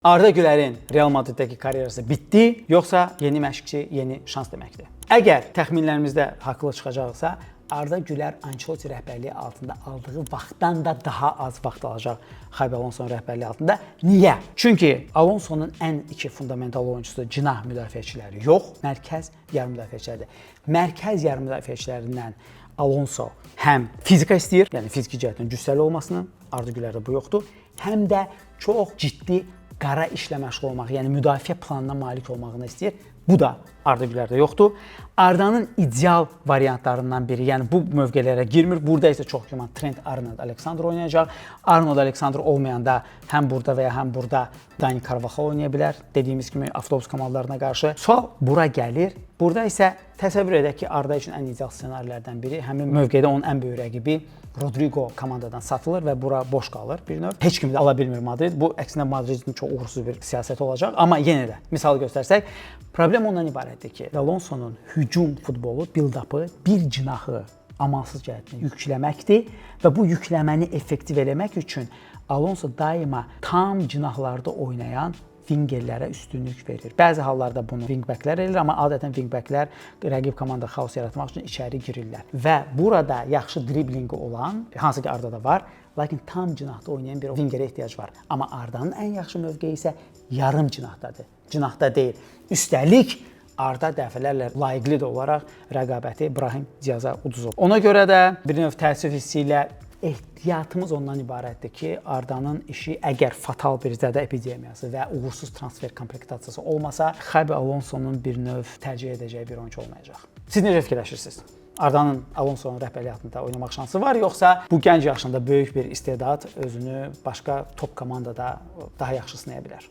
Arda Gülərin Real Madriddəki karyerası bitdi, yoxsa yeni məşqçi, yeni şans deməkdir? Əgər təxminlərimizdə haqlı çıxacaqsa, Arda Gülər Ancelotti rəhbərliyi altında aldığı vaxtdan da daha az vaxt alacaq Xabi Alonso'nun rəhbərliyi altında. Niyə? Çünki Alonso'nun ən iki fundamental oyunçusu cinah müdafiəçiləri yox, mərkəz yarım müdafiəçiləridir. Mərkəz yarım müdafiəçilərindən Alonso həm fizika istəyir, yəni fiziki cəhətdən cüssəli olmasını, Arda Gülərdə bu yoxdur, həm də çox ciddi qara işlə məşğul olmaq, yəni müdafiə planına malik olmağını istəyir. Bu da Arda Gülərdə yoxdur. Ardanın ideal variantlarından biri, yəni bu mövqelərə girmir. Burada isə çox güman Trent Arnold-Alexander oynayacaq. Arnold-Alexander olmayanda həm burada və ya həm burada Dani Carvajal oynaya bilər. Dediyimiz kimi avtobus komandalarına qarşı. Sual bura gəlir. Burada isə təsəvvür edək ki, Arda üçün ən ideal ssenarilərdən biri həmin mövqedə onun ən böyük rəqibi Rodrigo komandadan satılır və bura boş qalır bir növ. Heç kim də ala bilmir Madrid. Bu əksinə Madridin çox uğursuz bir siyasəti olacaq. Amma yenə də misal göstərsək, problem ondan ibarətdir ki, Alonso'nun hücum futbolu, build-up'ı bir cinahı amansız cəhətdən yükləməkdir və bu yükləməni effektiv eləmək üçün Alonso daima tam cinahlarda oynayan wingerlərə üstünlük verir. Bəzi hallarda bunu wingbacklər eləyir, amma adətən wingbacklər rəqib komanda xaos yaratmaq üçün içəri girirlər. Və burada yaxşı driblinqi olan, hansı ki Ardada var, lakin tam cinahda oynayan bir wingerə ehtiyac var. Amma Ardanın ən yaxşı mövqeyi isə yarım cinahdadır. Cinahda deyil. Üstəlik Arda dəfələrlə layiqli də olaraq rəqabəti Brahim Diaza uduzub. Ona görə də bir növ təəssüf hissi ilə ehtiyatımız ondan ibarətdir ki, Ardanın işi əgər fatal bir zədə epidemiyası və uğursuz transfer komplektasiyası olmasa, Xabi Alonso'nun bir növ tərcih edəcəyi bir oyunçu olmayacaq. Siz necə fikirləşirsiniz? Ardanın Alonso'nun rəhbərliyi altında oynamaq şansı var, yoxsa bu gənc yaşında böyük bir istedad özünü başqa top komandada daha yaxşı sınaya bilər?